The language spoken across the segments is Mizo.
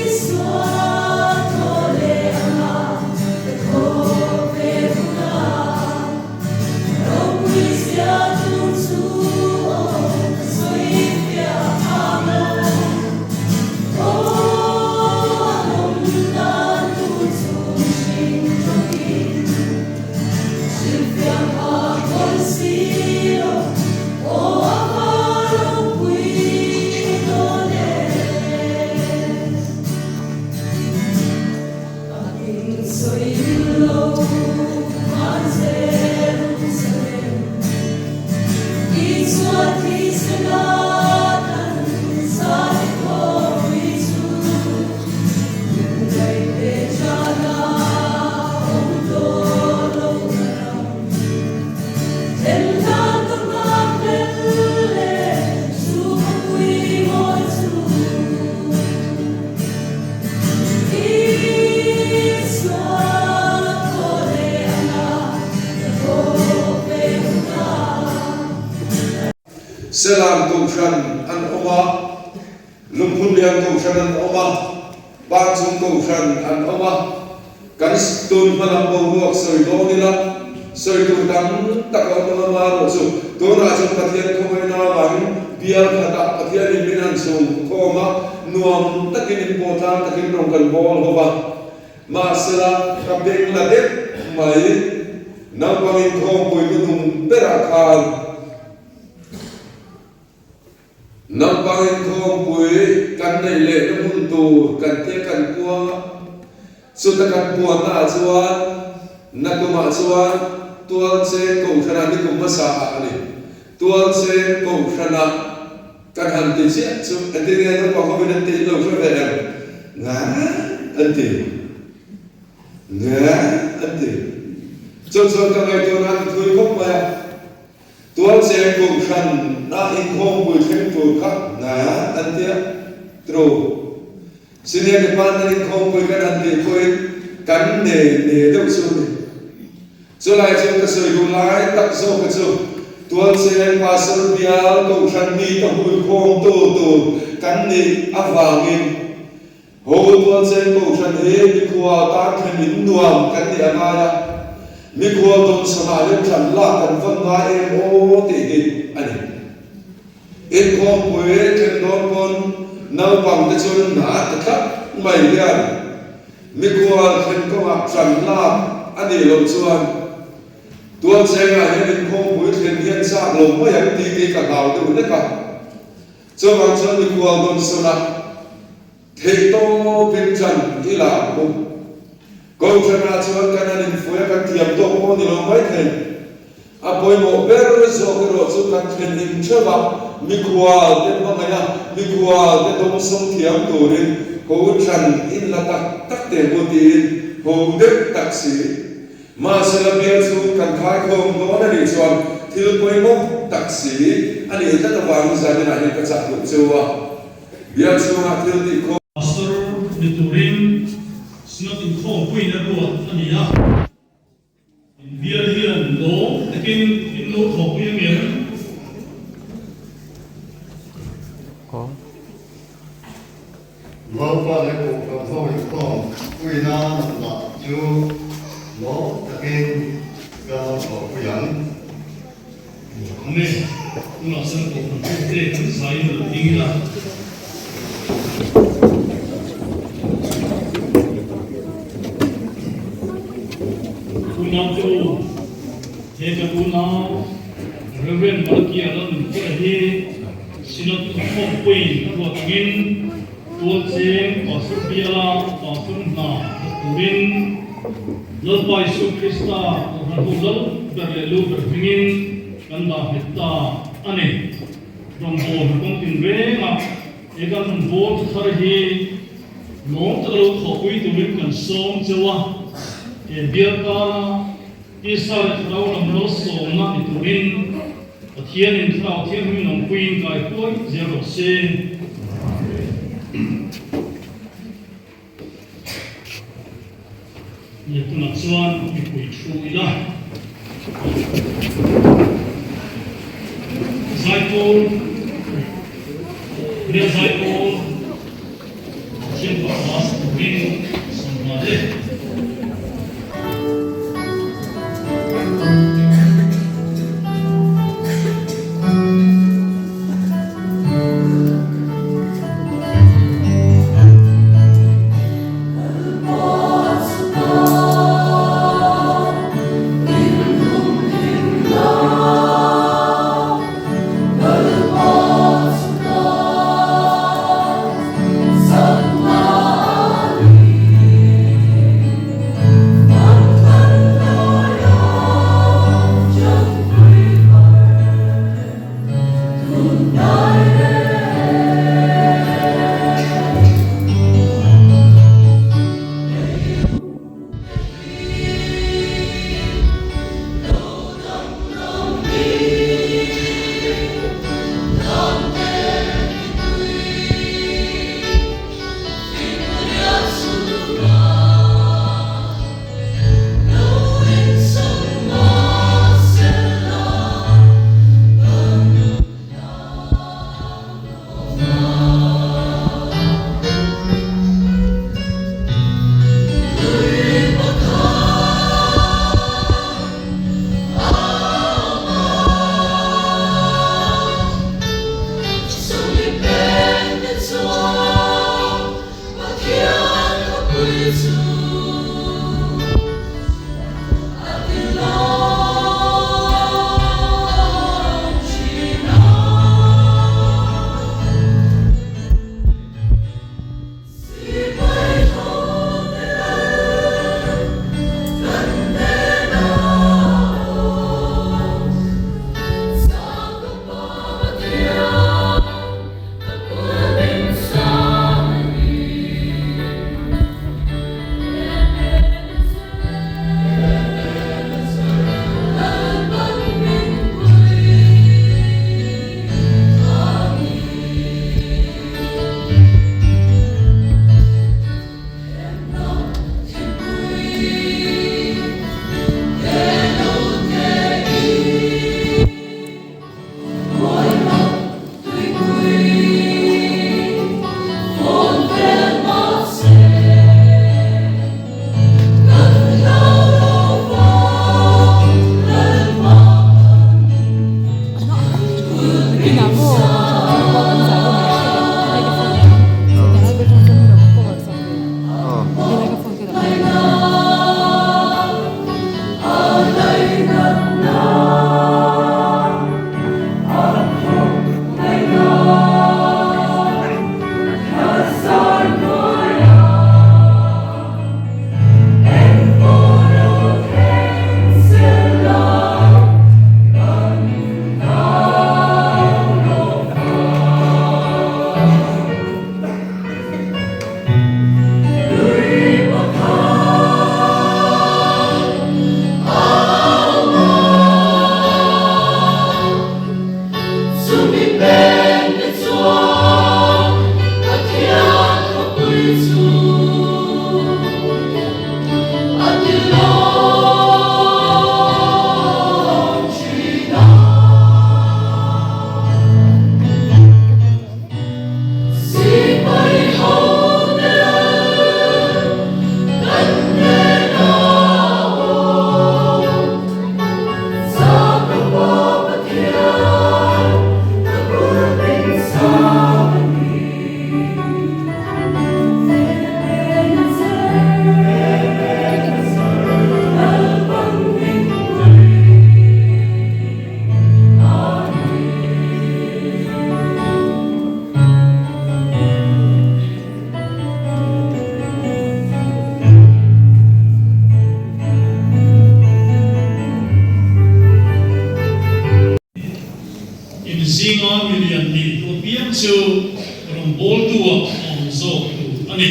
Isua. Selam Kohhran an awm a, Lungphunlian Kohhran an awm a, Pangchung Kohhran an awm a. Kan tun hmalam boruak sawi dawn ila, sawi tur tam tak a awm ang amaherawhchu tunah chuan Pathian khawngaihna avangin bial khatah Pathianin min han chhung khawm a, nuam takin inpawh tlang takin rawn kan bawl ho va. Mahsela, ka beng la deuh mai, naupang inkhawmpui hnuhnung berah khan naupang inkhawmpui kan neih lehna hmun tur kan tia kan puang a, chuta kan puannaah chuan nakumah chuan Tualcheng Kohhranah nikum hmasa ah a ni. Tualcheng Kohhranah Kan han ti chiah chu engtin nge naupang hovin an tih lo hre ve em? Nga an ti. Nga an ti. Chu chuan ka ngaihtuahna a ti thui khawp mai a. Tualcheng Kohhran a inkhawmpui thleng tur kha nga an ti a. True. Senior Department inkhawmpui kan han tih pawhin kan ne ne deuh chu a ni. Chulai chu ka sawi duh lai tak zawk kha chu Tualcheng Pastor bial Kohhran mi ka huikhawm tu tur kan nih avangin ho Tualcheng Kohhran hi mikhual tan thlen in nuam kan nih a ngai a, mikhual dawnsawmah hian thlan lak kan vawn ngai em aw tih hi a ni. Inkhawmpui thlen dawn pawn naupang te chuan hna ta tlat mai hian mikhual thlen kawngah ṭan lak a nih loh chuan Tualchengah hian inkhawmpui thlen hian chak lo mai ang tih tih ka hlau deuh hlek a. Chuvang chuan mikhual dawnsawnah Theihtawpin ṭan i la ang u. Kohhranah chuan kan han infuih a, kan thiam tawk pawh ni lo mai thei. A pawimawh ber zawk erawh chu kan thlen in ṭheuh a, mikhual te hmangaih a, mikhual te dawngsawm thiam turin Kohhran in la tak tak teh mu tiin ho deuh tak si. Mahsela bial chhung kan khaikhawm dawn a nih chuan thil pawimawh tak si a nih tlat avangin zaninah hian ka chah duh cheu a. Bial chhungah thil tih khawm. Pastor ni turin Synod inkhawmpuiin a ruat a ni a. In bial hian lawm takin in lo thawhpui a ngem? Lalpa leh Kohhran ho inkhawm puina natna chu lawm takin kan lo thawhpui ang. Amen. Tunah chuan Kohhran hotute kan zaiin lo ding ila. Unau te u, he kan unau Rev. Malakia Lalnunpuia hi Synod inkhawmpuiin a ruat angin Tualcheng Pastor biala Pastor hna thawk turin Lalpa Isu Krista Kohhran ho lal ber leh lu ber hmingin kan dah nghet ta a ni. Rawngbâwl kawng tinrengah he kan rawngbâwl thar hi lawm taka lo thawhpui turin kan sawm cheu a, he bial kara tisa leh thlarau lam malsawmna ni turin Pathianin Thlarau Thianghlim lawmpuiin kai huai zel rawh se. Nia tunah chuan mipui thu ila. Zaipawl, Nia Zaipawl, Pathian pakhat a turin sawmhna te. Inzinga milian nih duh apiang chu rawngbawltu-ah a awm zawk tur a ni.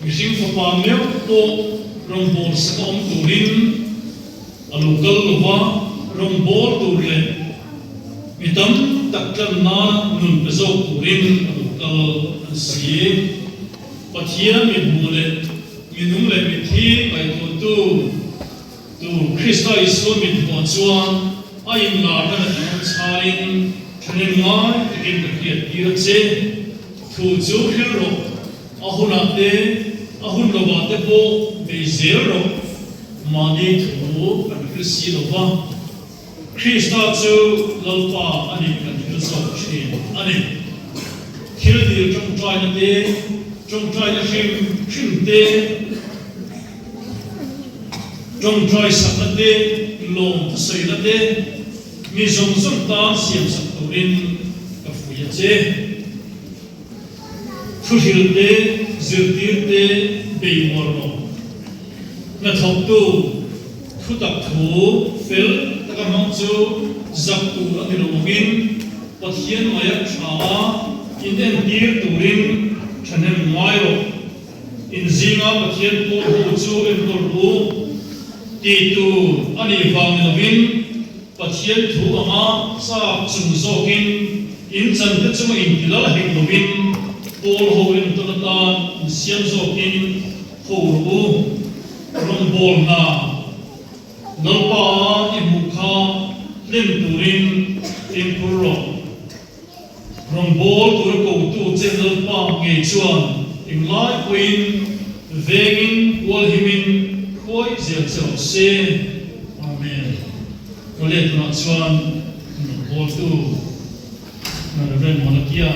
Mihring fapa meuh pawh rawngbâwl sak a awm turin a lo kal lo va, rawngbâwl tur leh mi tam tak tlan nana nun pe zawk turin a lo kal an si. Pathian mi hmuh leh mi nung leh mitthi ngaihtuahtu tur Krista Isua mithmuah chuan a inlarna na dang chhain thahnem ngai takin ka hriattir a che. Thu chu hril rawh. A hunah te, a hun lovah te pawh bei zel rawh. Mahni thu kan hril si lo va, Krista chu Lalpa a nih kan hril zawk thin a ni. Thil dil tawngtaina te, tawngtaina hrim hrim te, tawngtai sakna te, lawm thusawina te, mi zawng zawng tan siamsak turin ka fui a che. Thuhrilh te, zirtir te bei mual rawh. Hnathawktu thutak thu fel taka hmang chu zak tur a ni lo angin Pathian ngaia tha a inentir turin thahnem ngai rawh. Inzinga Pathian pawl ho chu enkawl ru ti tur a nih vang ni lovin Pathian thu anga chak chung zawkin in chante chunga intilal hek lovin pawl ho entawn atan insiam zawkin ho rawh u. Rawngbâwl hna Lalpa i hmuh kha hlim turin fimkhur rawh. Rawngbâwl tura kotu che Lalpa ngei chuan englai pawhin vengin hualhimin hruai zel che rawh se. Amen. Kawle tunah chuan rawngbâwltu Rev. Malakia.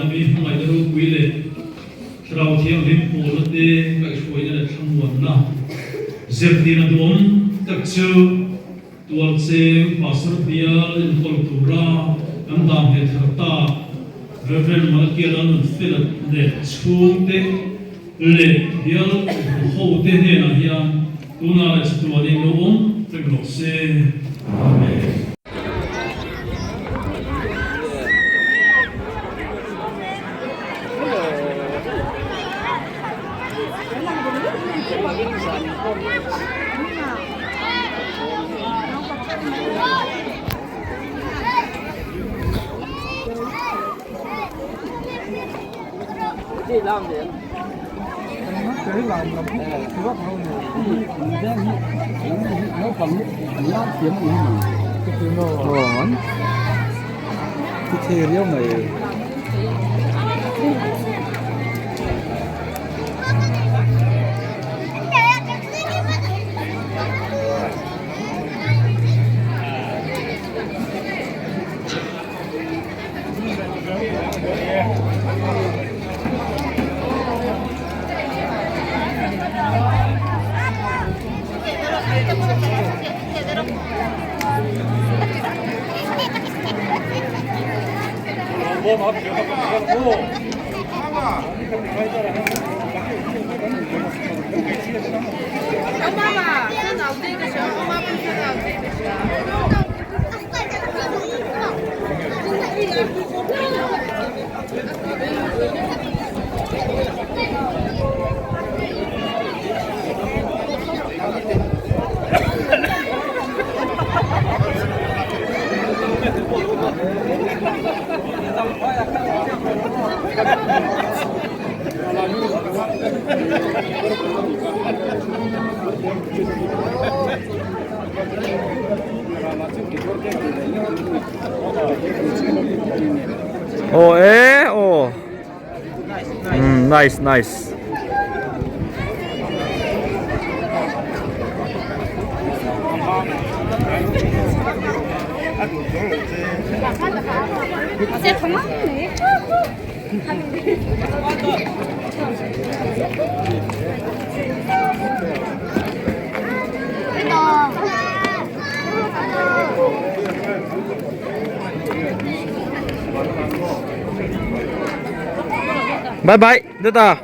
mi hmangaihna ropui leh Thlarau Thianghlim pawlna te kaihhruaina leh thlamuanna zirtirna duhawm tak chu Tualcheng Pastor bial enkawl tura kan dan nghet thar tak Rev. Malakia Lalnunfela leh chhungte leh bial hote hnenah hian tunah leh chatuanin lo awm reng rawh se. Amen. Aw e aw umm nice nice. Bye bye, Dada.